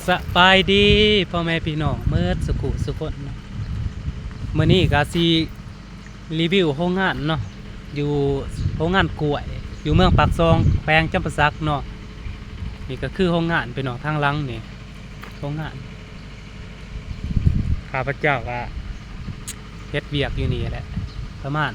ສະບາຍດີພໍ່ແມ່ພີ່ນ້ອງເໝິດສຸຂູສຸຄົນເນາະ. ມື້ນີ້ກະຊິຣີວິວໂຮງງານເນາະ ຢູ່ໂຮງງານກ້ວຍ ຢູ່ເມືອງປາກຊ່ອງ ແຂວງຈຳປາສັກເນາະ. ນີ້ກະຄືໂຮງງານພີ່ນ້ອງ ທາງຫຼັງນີ້ ໂຮງງານ. ຂ້າພະເຈົ້າກະເຮັດວຽກຢູ່ນີ້ແຫຼະ ປະມານ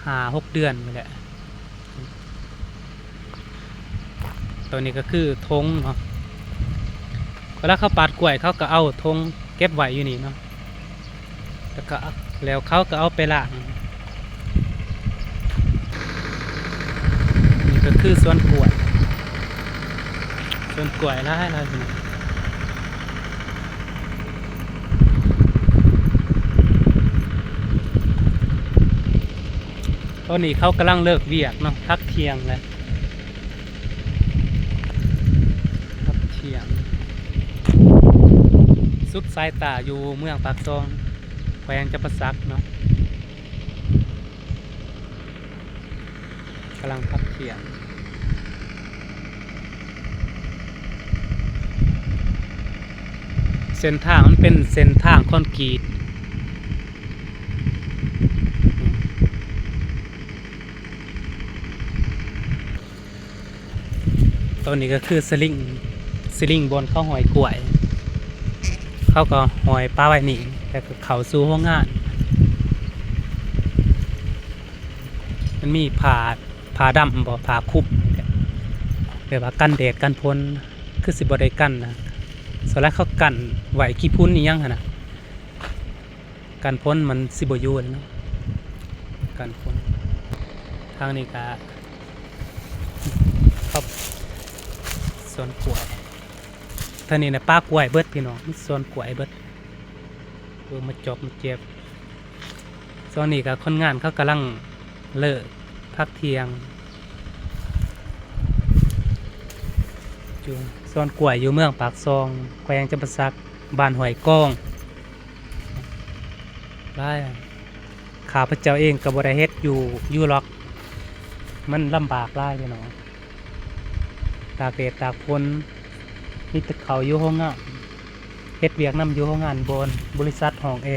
ຫ້າຫົກເດືອນນີ້ແຫຼະ. ໂຕນີ້ກະຄືຖົງເນາະ ເວລາເຂົາປາດກ້ວຍ ເຂົາກະເອົາຖົງເກັບໄວ້ຢູ່ນີ້ເນາະ ແລ້ວກະ ແລ້ວເຂົາກະເອົາໄປລ້າງ. ນີ້ກະຄືສວນກ້ວຍ ສວນກ້ວຍຫຼາຍໆ ພີ່ນ້ອງ. ຕອນນີ້ເຂົາກຳລັງເລີກວຽກເນາະ ພັກທ່ຽງແລ້ວ ພັກທ່ຽງ. ສຸດສາຍຕາຢູ່ເມືອງປາກຊ່ອງ ແຂວງຈຳປາສັກເນາະ. ກຳລັງພັກທ່ຽງ. ເສັ້ນທາງມັນເປັນເສັ້ນທາງຄອນກຣີດ. ໂຕນີ້ກະຄືສະລິງ ສະລິງບ່ອນເຂົາຫ້ອຍກ້ວຍ ເຂົາກະຫ້ອຍປະໄວ້ນີ້ ແລ້ວກະເຂົ້າສູ່ໂຮງງານ. ມັນມີຜ້າ ຜ້າດຳບໍ ຜ້າຄຸມ ແບບວ່າກັນແດດກັນຝົນ ຄືຊິບໍ່ໄດ້ກັນນະ. ສ່ວນຫຼາຍເຂົາກັນໄວ້ຂີ້ຝຸ່ນອີ່ຫຍັງຫັ້ນນະ. ກັນຝົນມັນຊິບໍ່ຢູ່ເນາະ ກັນຝົນ. ທາງນີ້ກະ ເຂົາ ສວນກ້ວຍ ທາງນີ້ນະ ປ່າກ້ວຍເບິດພີ່ນ້ອງ ມີສວນກ້ວຍເບິດ. ເບິ່ງ ມາຈອບມາແຈບ. ຊ່ວງນີ້ກະຄົນງານເຂົາກຳລັງເລີກພັກທ່ຽງ ຢູ່ສວນກ້ວຍ ຢູ່ເມືອງປາກຊ່ອງ ແຂວງຈຳປາສັກ ບ້ານຫ້ວຍກອງ. ຫຼາຍ ຂ້າພະເຈົ້າເອງກະບໍ່ໄດ້ເຮັດຢູ່ ຢູ່ລັອກ ມັນລຳບາກຫຼາຍພີ່ນ້ອງ ຕາກແດດຕາກຝົນ ມີແຕ່ເຂົ້າຢູ່ໂຮງງານ ເຮັດວຽກນຳຢູ່ໂຮງງານ ບ່ອນບໍລິສັດຫ້ອງແອ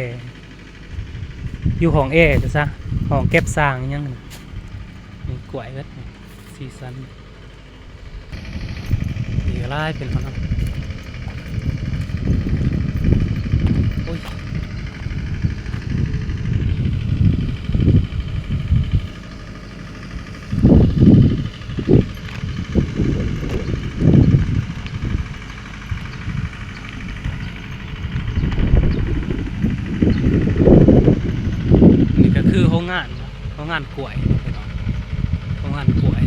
ຢູ່ຫ້ອງແອຊະ ຫ້ອງເກັບຊ່າງອີ່ຫຍັງ. ນີ້ກ້ວຍເບິດ ສີສັນ. ນີ້ກະຫຼາຍເປັນຫັ້ນເນາະ ໂອ້ຍ. ນີ້ກະຄືໂຮງງານເນາະ ໂຮງງານກ້ວຍພີ່ນ້ອງ ໂຮງງານກ້ວຍ.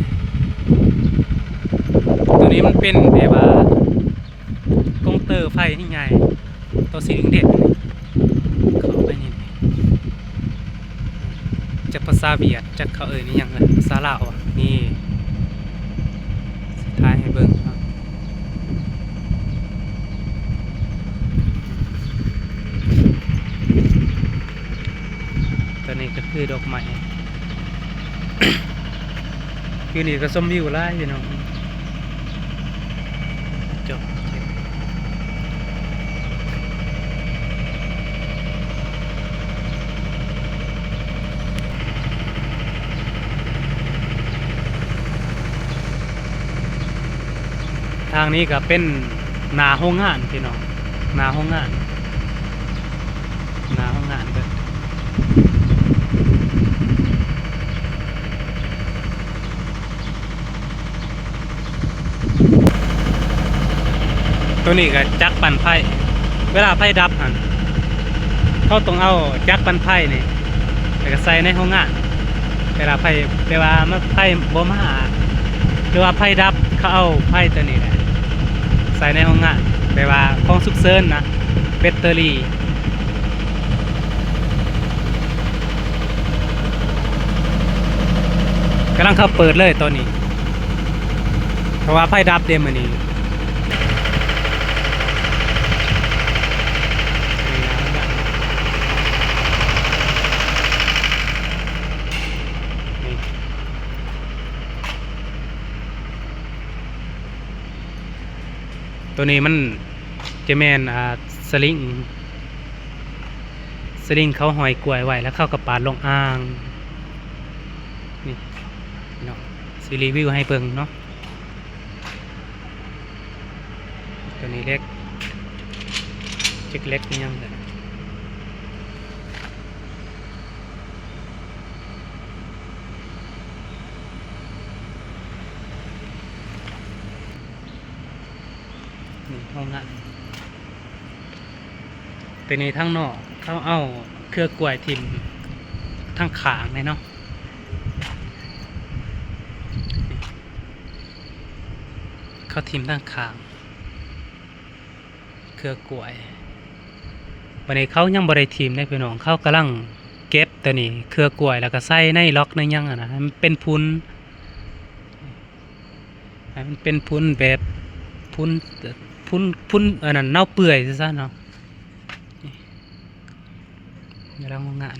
ໂຕນີ້ມັນເປັນແບບວ່າກົງເຕີໄຟໃຫຍ່ ໂຕສີແດງໆ ນີ້ ເຂົ້າໄປນີ້ ຈັກພາສາຫວຽດ ຈັກເຂົາເອີ້ນອີ່ຫຍັງ ພາສາລາວ ນີ້ ຊິຖ່າຍໃຫ້ເບິ່ງເນາະ. ໂຕນີ້ກະຄືດອກໄມ້ ຢູ່ນີ້ກະຊົມວິວຫຼາຍພີ່ນ້ອງ. ທາງນີ້ກະເປັນໜ້າໂຮງງານພີ່ນ້ອງ ໜ້າໂຮງງານ ໜ້າໂຮງງານເພິ່ນ. ໂຕນີ້ກະຈັກປັ່ນໄຟ ເວລາໄຟດັບຫັ້ນ ເຂົາຕ້ອງເອົາຈັກປັ່ນໄຟນີ້ ແລ້ວກະໃສ່ໃນໂຮງງານ ເວລາໄຟ ແບບວ່າມັນ ໄຟບໍ່ມາ ຫຼືວ່າໄຟດັບ ເຂົາເອົາໄຟໂຕນີ້ແຫຼະໃສ່ໃນໂຮງງານ ແບບວ່າຂອງສຸກເສີນນະ ແບັດເຕີຣີ. ກຳລັງເຂົ້າເປີດເລີຍຕອນນີ້ ເພາະວ່າໄຟດັບເດ້ມື້ນີ້. ນີ້. ຕົວນີ້ມັນຈະແມ່ນ ອ່າ ສະລິງ ສະລິງເຂົາຫ້ອຍກ້ວຍໄວ້ ແລ້ວເຂົາກໍປາດລົງອ່າງ. ນີ້ເນາະ ຊິຣີວິວໃຫ້ເບິ່ງເນາະ. ຕົວນີ້ເຫຼັກ ເຈັກເຫຼັກອີ່ຫຍັງເລີຍ. ນີ້ໂຮງງານ ແຕ່ນີ້ທາງນອກເຂົາເອົາເຄືອກ້ວຍຖິ້ມທາງຂ້າງເດ້ເນາະ ເຂົາຖິ້ມທາງຂ້າງເຄືອກ້ວຍ. ບັດນີ້ເຂົາຍັງບໍ່ໄດ້ຖິ້ມເດ້ພີ່ນ້ອງ ເຂົາກຳລັງເກັບຕົວນີ້ເຄືອກ້ວຍ ແລ້ວກໍໃສ່ໃນລັອກໃນຫຍັງຫັ້ນນະ ໃຫ້ມັນເປັນຝຸ່ນ ໃຫ້ມັນເປັນຝຸ່ນແບບຝຸ່ນ ຝຸ່ນ ຝຸ່ນອັນນັ້ນເນົ່າເປື່ອຍຊະເນາະ. ນີ້ ກຳລັງໂຮງງານ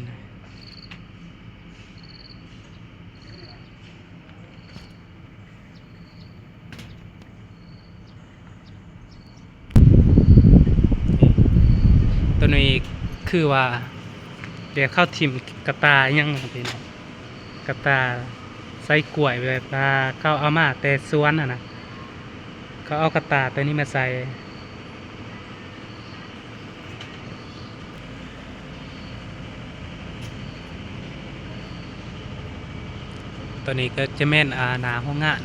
ຕົວນີ້ຄືວ່າ ແບບເຂົາຖິ້ມກະຕ່າຫຍັງເປັນກະຕ່າໃສ່ກ້ວຍ ແບບວ່າເຂົາເອົາມາແຕ່ສວນຫັ້ນນະ ເຂົາເອົາກະຕ່າຕົວນີ້ມາໃສ່. ຕົວນີ້ກໍຈະແມ່ນ ອ່າ ໜ້າໂຮງງານ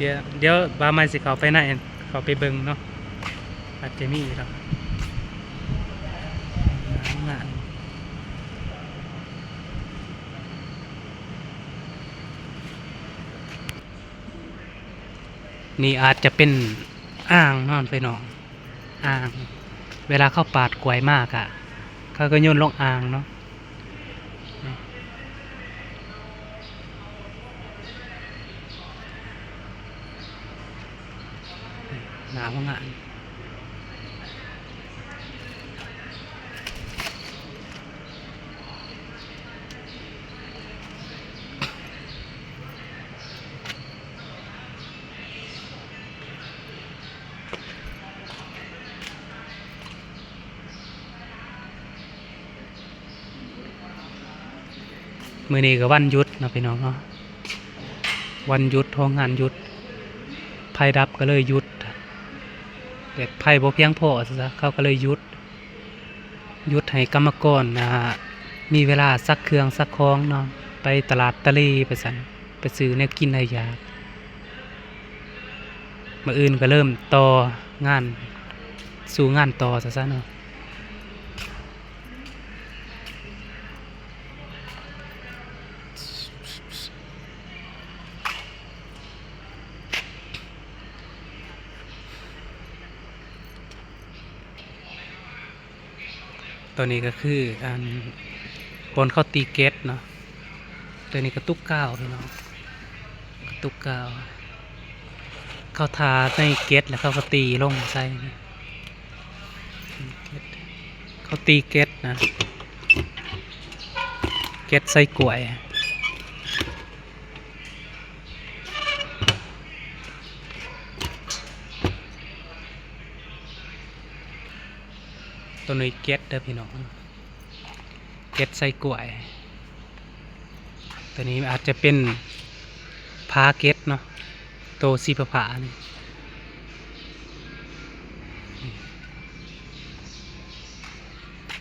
ດຽວ ດຽວບ່າວໃໝ່ຊິເຂົ້າໄປໃນ ເຂົ້າໄປເບິ່ງເນາະ ອາດຈະມີດອກ ໜ້າໂຮງງານ. ນີ້ອາດຈະເປັນອ່າງເນາະພີ່ນ້ອງ ອ່າງ ເວລາເຂົາປາດກ້ວຍມາກະ ເຂົາກໍໂຍນລົງອ່າງເນາະ. ໜ້າໂຮງງານ. ມື້ນີ້ກໍວັນຢຸດເນາະພີ່ນ້ອງເນາະ ວັນຢຸດ ໂຮງງານຢຸດ ໄຟດັບກໍເລີຍຢຸດ ແບບໄຟບໍ່ພຽງພໍຊະ ເຂົາກໍເລີຍຢຸດ ຢຸດໃຫ້ກຳມະກອນ ອ່າ ມີເວລາຊັກເຄື່ອງຊັກຂອງເນາະ ໄປຕະຫຼາດຕະເລໄປຊັ້ນ ໄປຊື້ແນວກິນໄດ້ຢາກ. ມື້ອື່ນກໍເລີ່ມຕໍ່ງານ ສູ້ງານຕໍ່ຊະຊະເນາະ. ຕົວນີ້ກໍຄື ອັນ ບ່ອນເຂົາຕີເກັດເນາະ ຕົວນີ້ກະຕຸກກາວພີ່ນ້ອງ ກະຕຸກກາວ ເຂົາທາໃນເກັດ ແລ້ວເຂົາກໍຕີລົງໃສ່ ເກັດ ເຂົາຕີເກັດນະ ເກັດໃສ່ກ້ວຍ. ຕົວນີ້ເກັດເດີພີ່ນ້ອງ ເກັດໃສ່ກ້ວຍ ຕົວນີ້ອາດຈະເປັນຜາເກັດເນາະ ໂຕສີຟ້າໆນີ້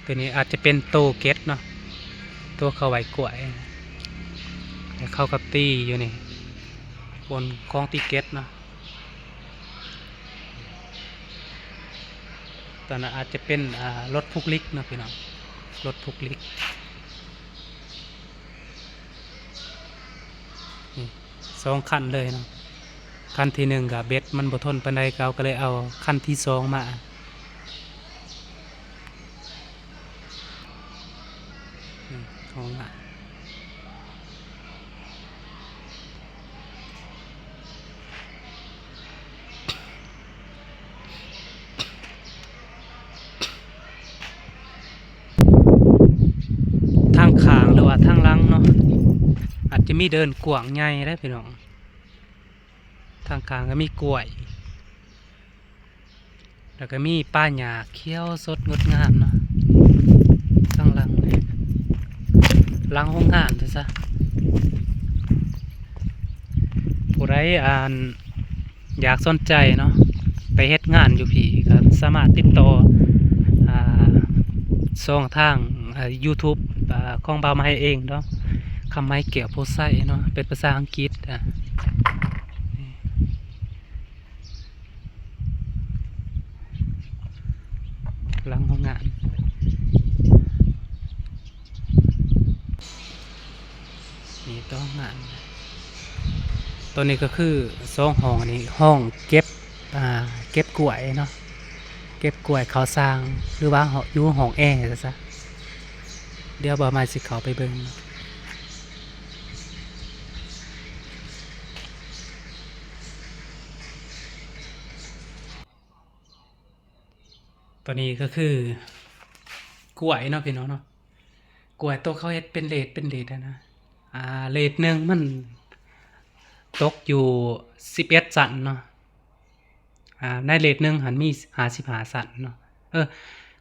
ຕົວນີ້ອາດຈະເປັນໂຕເກັດເນາະ ໂຕເຂົາໄວ້ກ້ວຍ ແລ້ວເຂົາກໍຕີຢູ່ນີ້ ບົນຂອງຕີເກັດເນາະ. ຕົວນັ້ນອາດຈະເປັນ ອ່າ ລົດພຸກລິກເນາະພີ່ນ້ອງ ລົດພຸກລິກ ນີ້ ສອງຄັນເລີຍເນາະ ຄັນທີໜຶ່ງກະເບັດມັນບໍ່ທົນປານໃດ ເຂົາກໍເລີຍເອົາຄັນທີສອງມາ. ນີ້ ຫ້ອງນ້ຳ ທາງຂ້າງ ຫຼືວ່າທາງຫຼັງເນາະ ອາດຈະມີເດີ່ນກວ້າງໃຫຍ່ເດ້ພີ່ນ້ອງ. ທ ຂ້າງໆກໍມີກ້ວຍ ແລ້ວກໍມີປ່າຫຍ້າຂຽວສົດງົດງາມເນາະ ທາງຫຼັງນີ້ ຫຼັງໂຮງງານຊະຊະ. ຜູ້ໃດ ອັນ ຢາກສົນໃຈເນາະ ໄປເຮັດງານຢູ່ພີ້ ກໍສາມາດຕິດຕໍ່ ອ່າ ຊ່ອງທາງ ອ່າ ຢູທູບ ອ່າ ຂອງບ່າວໄມເອງເນາະ ຄຳໄມແກ້ວໂພໄຊເນາະ ເປັນພາສາອັງກິດ ອ່າ ຫຼັງໂຮງງານ ນີ້ຕໍ່ງານ ຕົວນີ້ກໍຄືສອງຫ້ອງ ອັນນີ້ຫ້ອງເກັບ ອ່າ ເກັບກ້ວຍເນາະ ເກັບກ້ວຍເຂົ້າຊ່າງ ຫຼືວ່າຢູ່ຫ້ອງແອຊະຊະ. ດຽວບ່າວໄມຊິເຂົ້າໄປເບິ່ງ. ຕົວນີ້ກໍຄືກ້ວຍເນາະ ພີ່ນ້ອງເນາະ ກ້ວຍໂຕເຂົາເຮັດເປັນເລດ ເປັນເລດຫັ້ນນະ ອ່າ ເລດໜຶ່ງມັນຕົກຢູ່ສິບເອັດຊັ້ນເນາະ ອ່າ ໃນເລດໜຶ່ງຫັ້ນມີຫ້າສິບຫ້າຊັ້ນເນາະ ເອີ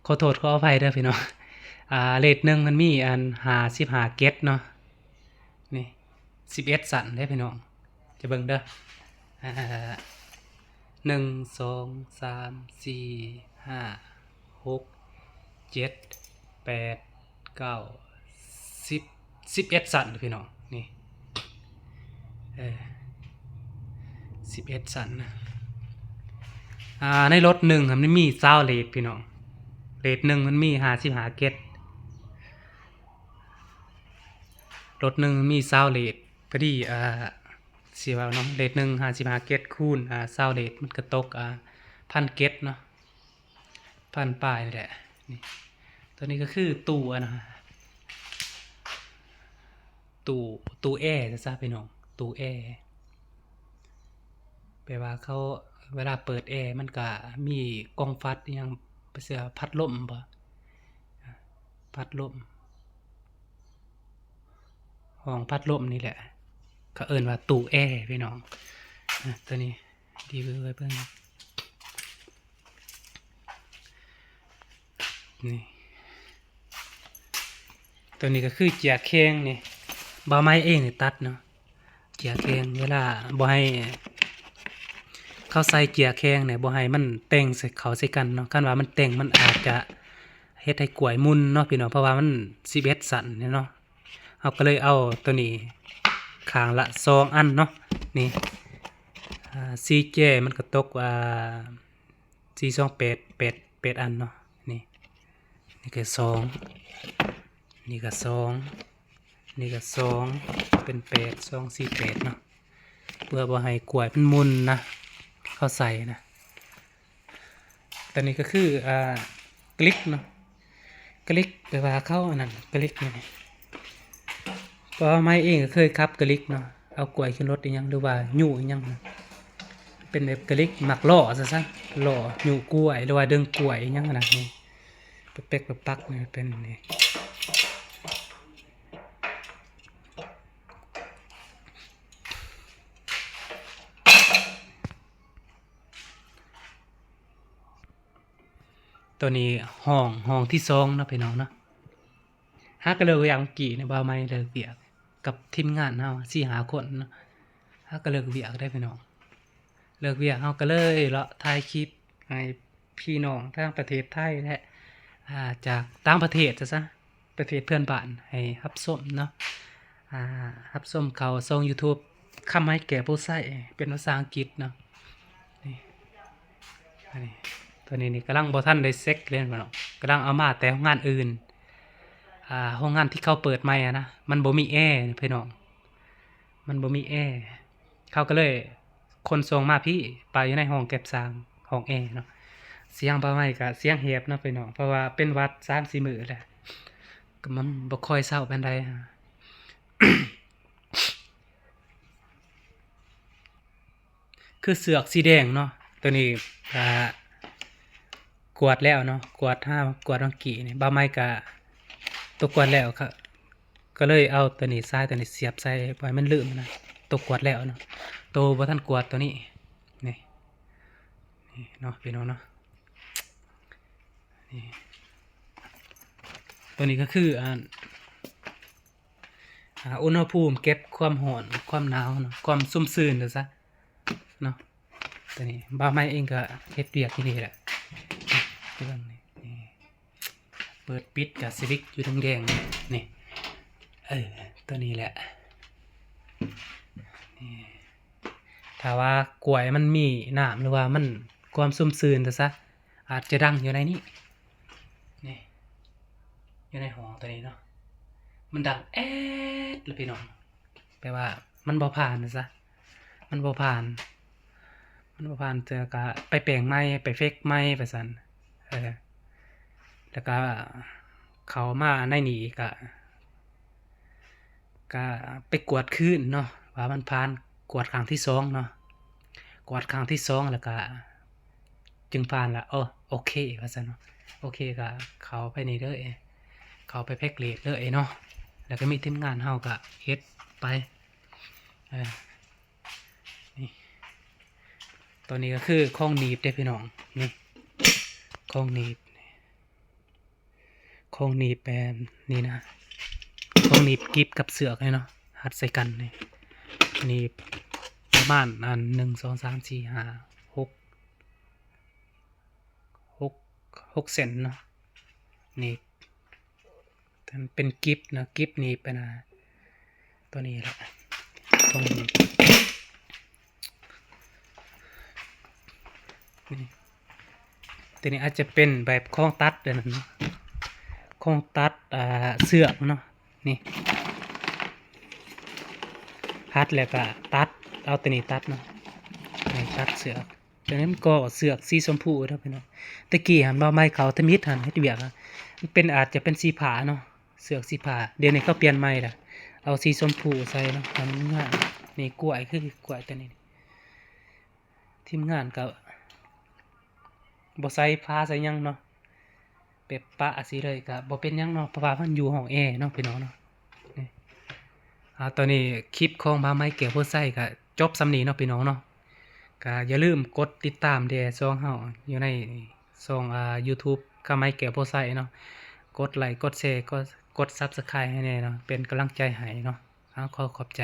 ຂໍໂທດຂໍອະໄພເດີພີ່ນ້ອງ ອ່າ ເລດໜຶ່ງມັນມີອັນຫ້າສິບຫ້າເກດເນາະ ນີ້ສິບເອັດຊັ້ນເດ້ພີ່ນ້ອງ ຈະເບິ່ງເດີ ອ່າ ໜຶ່ງ ສອງ ສາມ ສີ່ ຫ້າ ຫົກ ເຈັດ ແປດ ເກົ້າ ສິບ ສິບເອັດຊັ້ນພີ່ນ້ອງ ນີ້ ເອີ ສິບເອັດຊັ້ນນະ ອ່າ ໃນລົດໜຶ່ງຫັ້ນມັນມີຊາວເລດພີ່ນ້ອງ ເລດໜຶ່ງມັນມີຫ້າສິບຫ້າເກດ ລົດໜຶ່ງມີຊາວເລດ ພໍດີ ອ່າ ຊິເວົ້າເນາະ ເລດໜຶ່ງຫ້າສິບຫ້າເກດ ຄູນ ອ່າ ຊາວເລດ ມັນກໍຕົກ ອ່າ ພັນເກດເນາະ ພັນປາຍນີ້ແຫຼະ ນີ້ ຕົວນີ້ກໍຄືຕູ້ ອັນນະ ຕູ້ ຕູ້ແອຊະຊະພີ່ນ້ອງ ຕູ້ແອ ແປວ່າເຂົາ ເວລາເປີດແອ ມັນກະມີກອງຟັດອີ່ຫຍັງ ເອີ້ນວ່າພັດລົມບໍ ພັດລົມ ຫ້ອງພັດລົມນີ້ແຫຼະ ເຂົາເອີ້ນວ່າຕູ້ແອພີ່ນ້ອງ ອາ ຕົວນີ້ ດີເວີໄວ້ເບິ່ງ ນີ້ ຕົວນີ້ກໍຄືເຈ້ຍແຂງນີ້ ບ່າວໄມເອງນີ້ຕັດເນາະ ເຈ້ຍແຂງ ເວລາບໍ່ໃຫ້ ເຂົາໃສ່ເຈ້ຍແຂງນີ້ ບໍ່ໃຫ້ມັນແຕ່ງໃສ່ ເຂົ້າໃສ່ກັນເນາະ ຄັນວ່າມັນແຕ່ງ ມັນອາດຈະເຮັດໃຫ້ກ້ວຍໝຸ່ນເນາະພີ່ນ້ອງ ເພາະວ່າມັນສິບເອັດຊັ້ນນີ້ເນາະ ເຮົາກໍເລີຍເອົາຕົວນີ້ຂ້າງລະສອງອັນເນາະ ນີ້ ອ່າ ສີ່ເຈ້ ມັນກໍຕົກ ອ່າ ສີ່ສອງແປດ ແປດ ແປດອັນເນາະ ນີ້ ນີ້ກໍສອງ ນີ້ກໍສອງ ນີ້ກໍສອງ ເປັນແປດ ສອງ ສີ່ ແປດເນາະ ເພື່ອບໍ່ໃຫ້ກ້ວຍມັນໝຸ່ນນະ ເຂົາໃສ່ນະ ຕົວນີ້ກໍຄື ອ່າ ກລິກເນາະ ກລິກ ແປວ່າເຂົາອັນນັ້ນ ກລິກນີ້ ເພາະວ່າໄມເອງກໍເຄີຍຂັບກລິກເນາະ ເອົາກ້ວຍຂຶ້ນລົດອີ່ຫຍັງ ຫຼືວ່າຍູ້ອີ່ຫຍັງນະ ເປັນແບບກະລິກໝາກລໍ້ຊະຊະ ລໍ້ຍູ້ກ້ວຍ ຫຼືວ່າດຶງກ້ວຍອີ່ຫຍັງຫັ້ນນະ ນີ້ ປັກໆປັກໆ ນີ້ເປັນນີ້ ຕົວນີ້ຫ້ອງ ຫ້ອງທີສອງເນາະ ພີ່ນ້ອງເນາະ. ຫາກໍເລີກວຽກເມື່ອກີ້ນີ້ ບ່າວໄມເລີກວຽກກັບທີມງານເຮົາສີ່ຫ້າຄົນເນາະ. ຫາກໍເລີກວຽກເດ້ພີ່ນ້ອງ ເລີກວຽກເຮົາກໍເລີຍເລາະຖ່າຍຄລິບໃຫ້ພີ່ນ້ອງທາງປະເທດໄທ ແລະ ອ່າ ຈາກຕ່າງປະເທດຊະຊະ ປະເທດເພື່ອນບ້ານໃຫ້ຮັບຊົມເນາະ ອ່າ ຮັບຊົມເຂົ້າຊ່ອງ YouTube ຄຳໄຮແກ້ວໂພໄຊ ເປັນພາສາອັງກິດເນາະ. ນີ້ ອັນນີ້ ຕົວນີ້ນີ້ກຳລັງບໍ່ທັນໄດ້ເຊັກເລີຍພີ່ນ້ອງ ກຳລັງເອົາມາແຕ່ໂຮງງານອື່ນ ອ່າ ໂຮງງານທີ່ເຂົາເປີດໃໝ່ຫັ້ນນະ ມັນບໍ່ມີແອພີ່ນ້ອງ ມັນບໍ່ມີແອ ເຂົາກໍເລີຍຂົນສົ່ງມາພີ້ ໄປຢູ່ໃນຫ້ອງເກັບຊ່າງ ຫ້ອງແອເນາະ. ສຽງບ່າວໄມກໍສຽງແຫບເນາະພີ່ນ້ອງ ເພາະວ່າເປັນຫວັດສາມສີ່ມື້ແລ້ວ ກໍມັນບໍ່ຄ່ອຍເຊົາປານໃດ. ຄືເຊືອກສີແດງເນາະ ຕົວນີ້ ອ່າ ກວດແລ້ວເນາະ ກວດຫາ ກວດຫວ່າງກີ້ນີ້ ບ່າວໄມກະຕົວກວດແລ້ວ ກະເລີຍເອົາຕົວນີ້ ສາຍຕົວນີ້ສຽບໃສ່ ບໍ່ໃຫ້ມັນລືມນະ ຕົວກວດແລ້ວເນາະ. ຕົວບໍ່ທັນກວດຕົວນີ້ ເນາະ ພີ່ນ້ອງເນາະ ນີ້ ຕົວນີ້ກໍຄື ອັນ ອ່າ ອຸນຫະພູມເກັບຄວາມຮ້ອນ ຄວາມໜາວເນາະ ຄວາມຊຸ່ມຊື່ນ ວ່າຊະເນາະ. ຕົວນີ້ບ່າວໄມ້ເອງກໍເຮັດວຽກຢູ່ນີ້ແຫຼະ ເບິ່ງນີ້ ນີ້ ເປີດປິດກໍສະວິດຢູ່ແດງໆ ນີ້ ເອີ ຕົວນີ້ແຫຼະ ນີ້ ຖ້າວ່າກ້ວຍມັນມີນ້ຳ ຫຼືວ່າມັນຄວາມຊຸ່ມຊື່ນ ວ່າຊະ ອາດຈະດັງຢູ່ໃນນີ້ ນີ້ ຢູ່ໃນຫ້ອງຕົວນີ້ເນາະ ມັນດັງແອດລະ ພີ່ນ້ອງ ແປວ່າມັນບໍ່ຜ່ານ ວ່າຊະ ມັນບໍ່ຜ່ານ ມັນບໍ່ຜ່ານ ແຕ່ກະໄປແປງໃໝ່ ໄປເຟກໃໝ່ ວ່າຊັ້ນ ເອີ ແລ້ວກະເຂົ້າມາໃນນີ້ກະ ກະໄປກວດຄືນເນາະ ວ່າມັນຜ່ານ ກວດຄັ້ງທີສອງເນາະ ກວດຄັ້ງທີສອງ ແລ້ວກະຈຶ່ງຜ່ານລະ ໂອ ໂອເຄ ວ່າຊັ້ນເນາະ ໂອເຄ ກະເຂົ້າໄປນີ້ເລີຍ ເຂົ້າໄປແພັກເລດເລີຍເນາະ ແລ້ວກະມີທີມງານເຮົາກະເຮັດໄປ ເອີ ນີ້ ຕົວນີ້ກໍຄືຂອງໜີບເດ້ ພີ່ນ້ອງ ນີ້ ຂອງໜີບ ຂອງໜີບແບບນີ້ນະ ຂອງໜີບກິບກັບເຊືອກນີ້ເນາະ ຮັດໃສ່ກັນນີ້ ໜີບປະມານ ອັນ ໜຶ່ງ ສອງ ສາມ ສີ່ ຫ້າ ຫົກ ຫົກ ຫົກເສັ້ນເນາະ ໜີບ ເປັນກິບເນາະ ກິບໜີບ ອັນນະ ຕົວນີ້ລະ ຂອງໜີບ ຕົວນີ້ອາດຈະເປັນແບບຂອງຕັດ ອັນນັ້ນເນາະ ຂອງຕັດ ອ່າ ເຊືອກເນາະ ນີ້ ຮັດແລ້ວກະຕັດ ເອົາຕົວນີ້ຕັດເນາະ ນີ້ ຕັດເຊືອກ ຕົວນີ້ມັນກໍເຊືອກສີຊົມພູເດີພີ່ນ້ອງ ແຕ່ກີ້ຫັ້ນບ່າວໄມ້ເຂົາທຳອິດຫັ້ນເຮັດວຽກ ມັນເປັນ ອາດຈະເປັນສີຟ້າເນາະ ເຊືອກສີຟ້າ ດຽວນີ້ເຂົາປ່ຽນໃໝ່ລະ ເອົາສີຊົມພູໃສ່ເນາະ ໃຫ້ມັນງາມ ນີ້ກ້ວຍ ຄືກ້ວຍຕົວນີ້ ທີມງານກໍບໍ່ໃສ່ຝາໃສ່ຫຍັງເນາະ ແບບປະຊິເລີຍກໍບໍ່ເປັນຫຍັງເນາະ ເພາະວ່າມັນຢູ່ຫ້ອງແອເນາະ ພີ່ນ້ອງເນາະ ນີ້ ອາ ຕອນນີ້ຄລິບຂອງບ່າວໄມ້ແກ້ວໂພໄຊກໍຈົບສ່ຳນີ້ເນາະ ພີ່ນ້ອງເນາະ ກໍຢ່າລືມກົດຕິດຕາມແດ່ຊ່ອງເຮົາ ຢູ່ໃນຊ່ອງ ອ່າ ຢູທູບ ບ່າວໄມ້ແກ້ວໂພໄຊເນາະ ກົດໄລ ກົດແຊ ກົດ ກົດຊັບສະໄຄຣບ໌ໃຫ້ແດ່ເນາະ ເປັນກຳລັງໃຈໃຫ້ເນາະ ເອົາ ຂໍຂອບໃຈ.